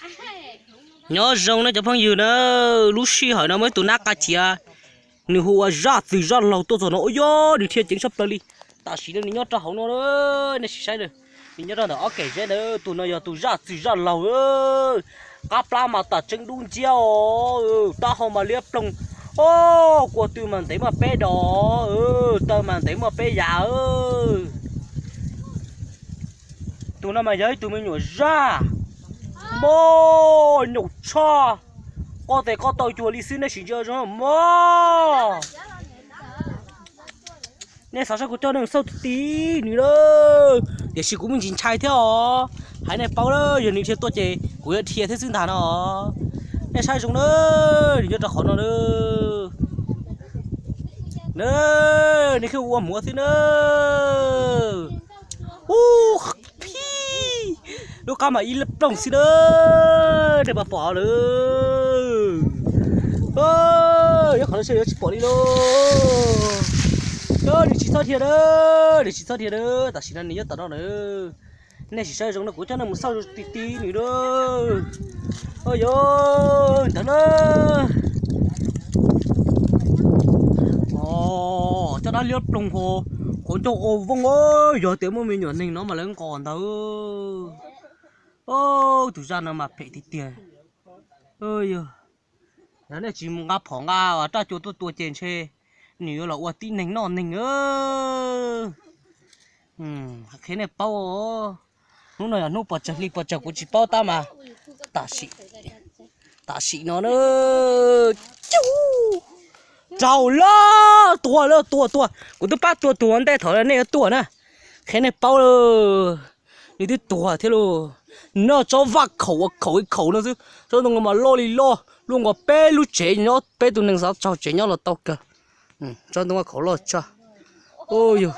Nyob zoo no cov phooj ywg na, lub sij hawm no muaj ib tug nab qa chiav, nws hu ua zaj txwm zaj laug tuaj txog no, ua yog nws dhia ceev tshaj plaws li. Tam sim no nws nyob rau hauv no, nej sim saib, nws nyob rau ntawm ob kem zeb ntawd. Tus no yog tus zaj txwm zaj laug, qab plab mas tam tseeb dub nciab os, taub hau mas liab ploog, kua tw mas ntev muaj peb dos, taw mas ntev muaj peb yav. Tus no mas yog ib tug me nyuam zaj mog, nyaum tshaj, qoj tes qoj taw cuag li xwb, nej sim ntsia zoo mog. Nej xav saib kuv coj nej mus xauj ti ti nws lawm, tiam sis kuv me ntsis ntshai thiab os. Hais nej paub lawm, yog nws dhia tuaj ces kuv yuav dhia thiab xwb ntag no. Nej saib zoo na, nws nyob rau qhov no na. Na, nws khib ua muav xwb na. Ub, phij, lub qab mas ib lab plooj xwb na. Nej puas pom lawm? Yuav qhov no yuav tsis pom li lauj. Nws tsis txhob dhia na, nws tsis txhob dhia na, tam sim no nws nyob tom no na. Nej sim saib zoo no kuv coj nej mus xauj ti ti nws na. Yog ntawd na. Cov dab liab ploog hauv qhov ncauj ua vooj, yog tias muaj me nyuam neeg no mas lawv nqos ntawd. Tus zaj no mas phem tiag tiag. Yog nej tsis mus nqa phom nqa raj cua tuaj tua ces ntshe nws yuav los ua tib neeg noj neeg. Qhia nej paub, hnub no yog hnub pos tsawg hli pos tsawg kuv tsis paub tab mas tam sim no na, raug lawm, tuag lawm, tuag tuag, kuv twb pab tua tuag ua ntej thaum nej yuav tuaj na. Qhia nej paub, nws twb tuag thiab lauj. Nws noj tsob vaj khaum ua khaum ib khaum no xwb, tsob ntoo mas loj li loj, luaj nkaus peb lub tsev nyob, peb tus neeg xav tsaug tsev nyob los tau kawg. Tsob ntoo vaj khaum loj tshaj. Yog